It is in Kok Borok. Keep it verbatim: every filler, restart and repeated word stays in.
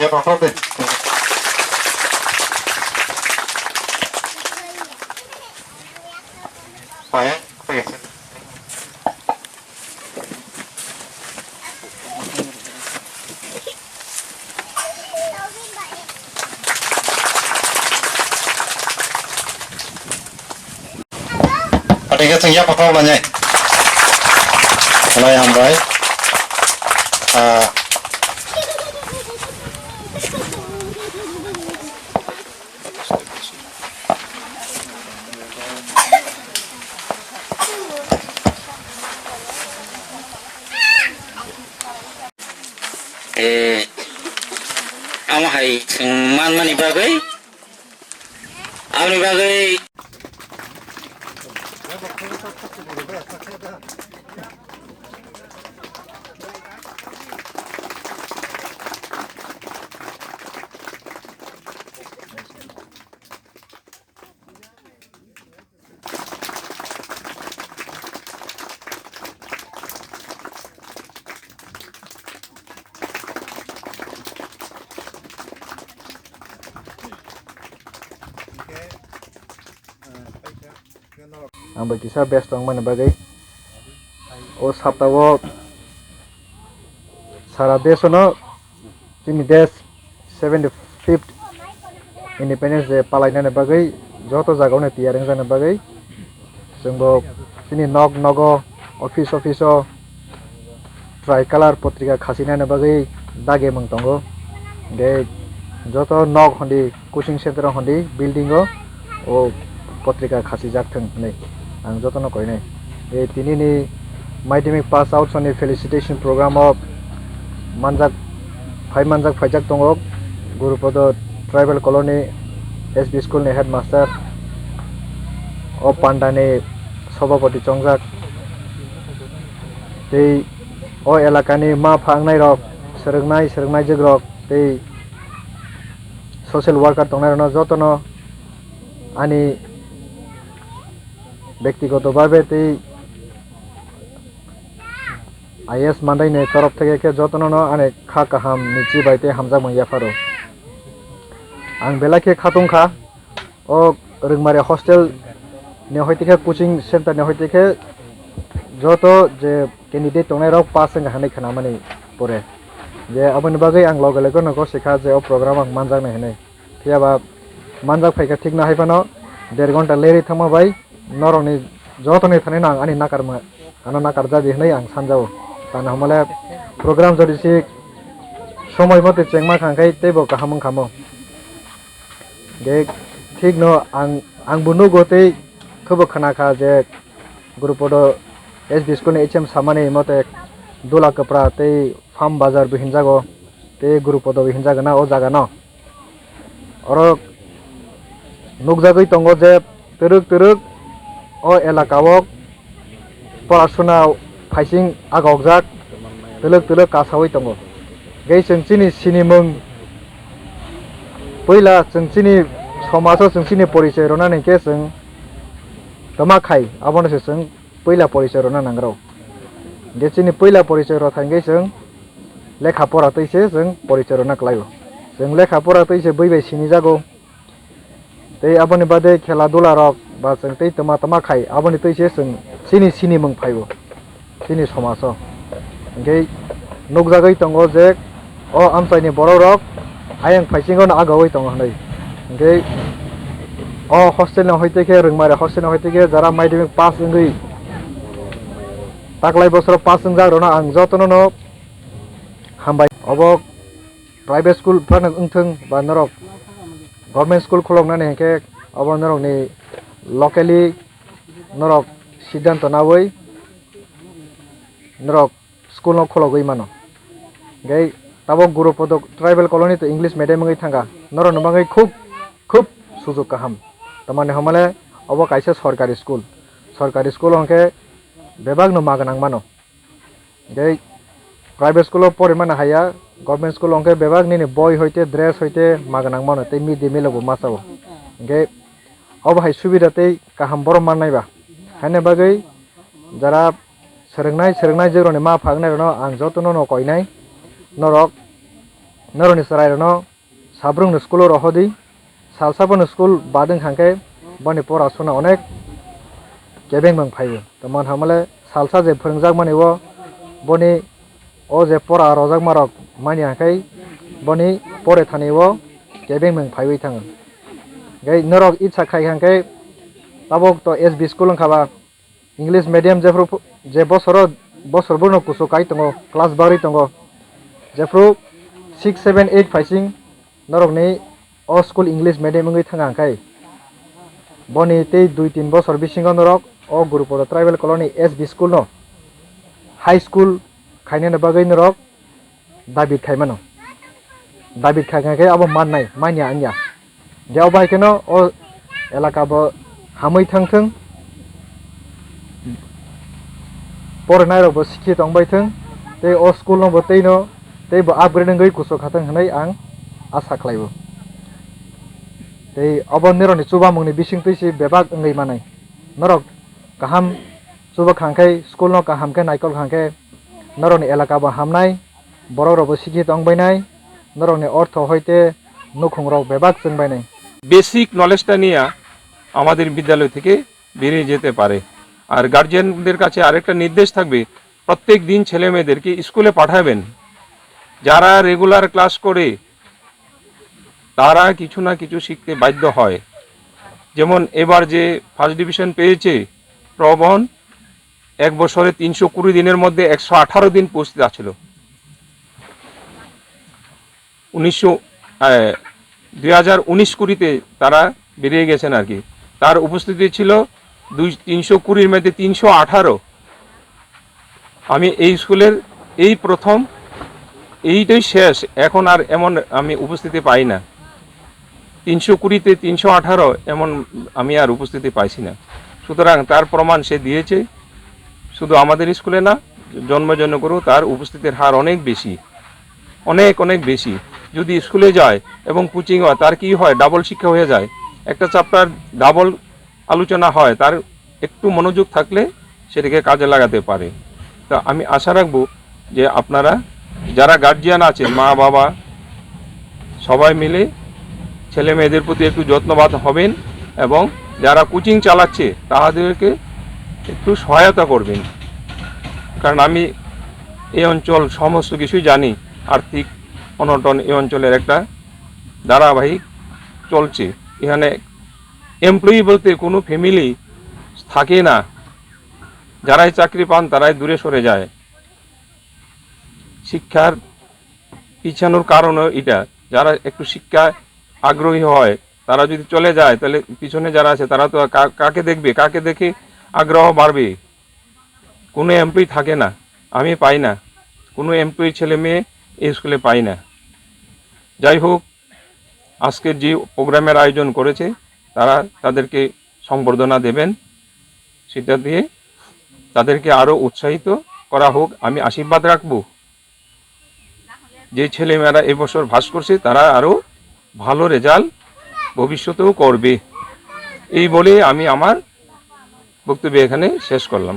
Pati khe chwng yaphang kok lainai. Lai hambai. Ah. Eh, amo hai chwng manmani bagwi, aboni bagwi. Ang bai kisa best tongmani bagwi o saptao sara desh no chini desh seventy fifth Independence Day palainani bagwi joto jagao no tiyar wngjaknai bagwi chwngbo chini nok nogo, office office o tricolor potrika khasinani bagwi dagi mung tongo. Hingkhe joto nok hondi, coaching center hondi, building o o potrika khasijak thwng hinwi ang jotono koinai. E, tinini madhyamik pass out soni felicitation program o manjak, phai manjak phaijak tongo Gurupodo Tribal Colony S B School ni headmaster, o panda ni sobhapoti chongjak, tei o elaka ni ma pha wngnai rok, swrwngnai, swrwngnaijwk rok tei social worker tongnai rok no jotono ani bektigoto bhabe tei I A S mandaini torof theke khe jotono no ani kha kaham ni chibai tei hamjakmung yapharo. Ang belai khe khatung kha o Rwngmari hostel ni hoite khe coaching center ni hoite khe joto je candidate tongnai rok pass wngkha hinwi khnamani pore je aboni bagwi ang loge loge no gosikha je o program ang manjaknai hinwi. Phiya ba manjak phaikha thik no hai phano der ghonta lerwi thangma bai norokni jotoni thani no ang ani nakarma, ano nakarjadi hinwi ang sanjao. Tani hwnmale program jodi se somoi mote chengma kha khe teibo kaham wngkha mo. De thik no ang, ang bo nugo tei khubo khna kha je Gurupodo S B school ni H M samani mote Dula Kwpra tei Farm Bazar bo hinjago tei Gurupodo bo hinjago na o jaga no. Oro nukjagwi tongo je twrwk twrwk o elaka o porasuna phaising agokjak, twlwk twlwk kasawi tongo. Tei chwng chini sinimung puila chwng chini somajo chwng chini porichoi rwnani hwnkhe chwng twma khai abono se chwng puila porichoi rwna nangrw. Hwnkhe chini puila porichoi rwthai hwnkhe chwng lekha pora twi se chwng porichoi rwna kwlaio. Chwng lekha pora twi se bui bai sinijago. Tei aboni bade khela dula rok ba chwng tei twma twma khai aboni twi se chwng chini sinimung phaio chini somajo. Hwnkhe nukjagwi tongo je o amchaini borok rok ayang phaisingo no agawi tongo hinwi. Hwnkhe o hostel ni hoite khe Rwngmari hostel ni hoite khe jara madhyamik pass wngwi taklai bosoro pass wngjak rokno ang jotono no hambai. Obo private school phano wngthung ba norok government school khuloknani hinkhe obo norokni locally norok siddhanto naui norok school no khulogwi mano. Hinkhe tabok Gurupodo tribal colony to English medium wngwi thangkha. Norokni bagwi khub, khub sujug kaham. Tamani hwnmale obo kaisa sorkari school. Sorkari school hwnkhe bebakno ma gwnang mano. Hinkhe private school o porimani haya, government school o hwnkhe bebak nini boi hoite, dress hoite ma gwnang mano tei mid day meal bo ma chao. Hinkhe obo hai subida tei kaham borok mannai ba. Haini bagwi jara swrwngnai, swrwngnai jwrwngni ma pha wngnairokno ang jotono no koinai, norok norokni chwrairokno sabrungno school-o rohordi, salsa bono school bad wngkha khe boni pora suna onek kebengmung phaio. Tamo hamale salsa je phwrwngjakmani o boni o je pora rojakmarok manya khe boni pore thani o kebengmung phaiwi thango. Gai norok itsa khai hwnkhe tabuk to S B school wngkha ba, English medium jephru phu-, je bosoro, bosor bono kusu kai tongo, class bagwi tongo. Jephru six, seven, eight phaising norokni o school English medium wngwi thanga hwnkhe boni tei dui tin bosor bisingo norok o Gurupada Tribal Colony S B school no high school khainani bagwi norok dabi khaimano. Dabi khaikha khe abo mannai, manya wngya. Hingkhe abo hai kheno o elaka bo hamwi thangthwng, porinai rok bo sikhi tongbai thwng, tei o school no bo tei no, tei bo upgrade wngwi kuchuk kha thwng hwnwi ang asa khlai o. Tei obo nirokni chubamungni bisingtwi se bebak wngwi manai. Norok kaham chuba khang khe school no kaham khe naikol khang khe norokni elaka bo hamnai, borok rok bo sikhi tong bainai, norokni ortho hoite nukhung rok bebak chwng bainai. Basic নলেজটা নিয়ে আমাদের বিদ্যালয় থেকে বেরিয়ে যেতে পারে। আর গার্জিয়ানদের কাছে আরেকটা নির্দেশ থাকবে, প্রত্যেক দিন ছেলে মেয়েদেরকে স্কুলে পাঠাবেন। যারা রেগুলার ক্লাস করে তারা কিছু না কিছু শিখতে বাধ্য হয়। যেমন এবার যে ফার্স্ট ডিভিশন পেয়েছে প্রবন, এক বছরে তিনশো কুড়ি দিনের মধ্যে একশো আঠারো দিন উপস্থিত আছিল। উনিশশো দুই হাজার উনিশ কুড়িতে তারা বেরিয়ে গেছেন আর কি। তার উপস্থিতি ছিল দুই তিনশো কুড়ির মধ্যে তিনশো আঠারো। আমি এই স্কুলের এই প্রথম, এইটাই শেষ, এখন আর এমন আমি উপস্থিতি পাই না। তিনশো কুড়িতে তিনশো আঠারো এমন আমি আর উপস্থিতি পাইছি না। সুতরাং তার প্রমাণ সে দিয়েছে। শুধু আমাদের স্কুলে না, জন্ম জন্ম করেও তার উপস্থিতির হার অনেক বেশি, অনেক অনেক বেশি। যদি স্কুলে যায় এবং কোচিং হয়, তার কি হয়, ডাবল শিক্ষা হয়ে যায়। একটা চ্যাপ্টার ডাবল আলোচনা হয়, তার একটু মনোযোগ থাকলে সেটাকে কাজে লাগাতে পারে। তো আমি আশা রাখবো যে আপনারা যারা গার্জিয়ান আছেন, মা বাবা, সবাই মিলে ছেলে মেয়েদের প্রতি একটু যত্নবান হবেন এবং যারা কোচিং চালাচ্ছে তাদেরকে একটু সহায়তা করবেন। কারণ আমি এই অঞ্চল সমস্ত কিছুই জানি। আর্থিক অনটন এই অঞ্চলের একটা ধারাবাহিক চলছে। এখানে এমপ্লয়ি বলতে কোনো ফ্যামিলি থাকে না। যারাই চাকরি পান তারাই দূরে সরে যায়। শিক্ষার পিছানোর কারণও এটা। যারা একটু শিক্ষায় আগ্রহী হয়, তারা যদি চলে যায়, তাহলে পিছনে যারা আছে তারা তো কা-, কাকে দেখবে, কাকে দেখে আগ্রহ বাড়বে? কোনো এমপ্লয়ি থাকে না, আমি পাই না, কোনো এমপ্লয়ি ছেলে মেয়ে এই স্কুলে পাই না। যাই হোক, আজকের যে প্রোগ্রামের আয়োজন করেছে, তারা তাদেরকে সংবর্ধনা দেবেন, সেটা দিয়ে তাদেরকে আরও উৎসাহিত করা হোক। আমি আশীর্বাদ রাখব যে ছেলেমেয়েরা এবছর পাস করছে, তারা আরও ভালো রেজাল্ট ভবিষ্যতেও করবে। এই বলে আমি আমার বক্তব্য এখানে শেষ করলাম।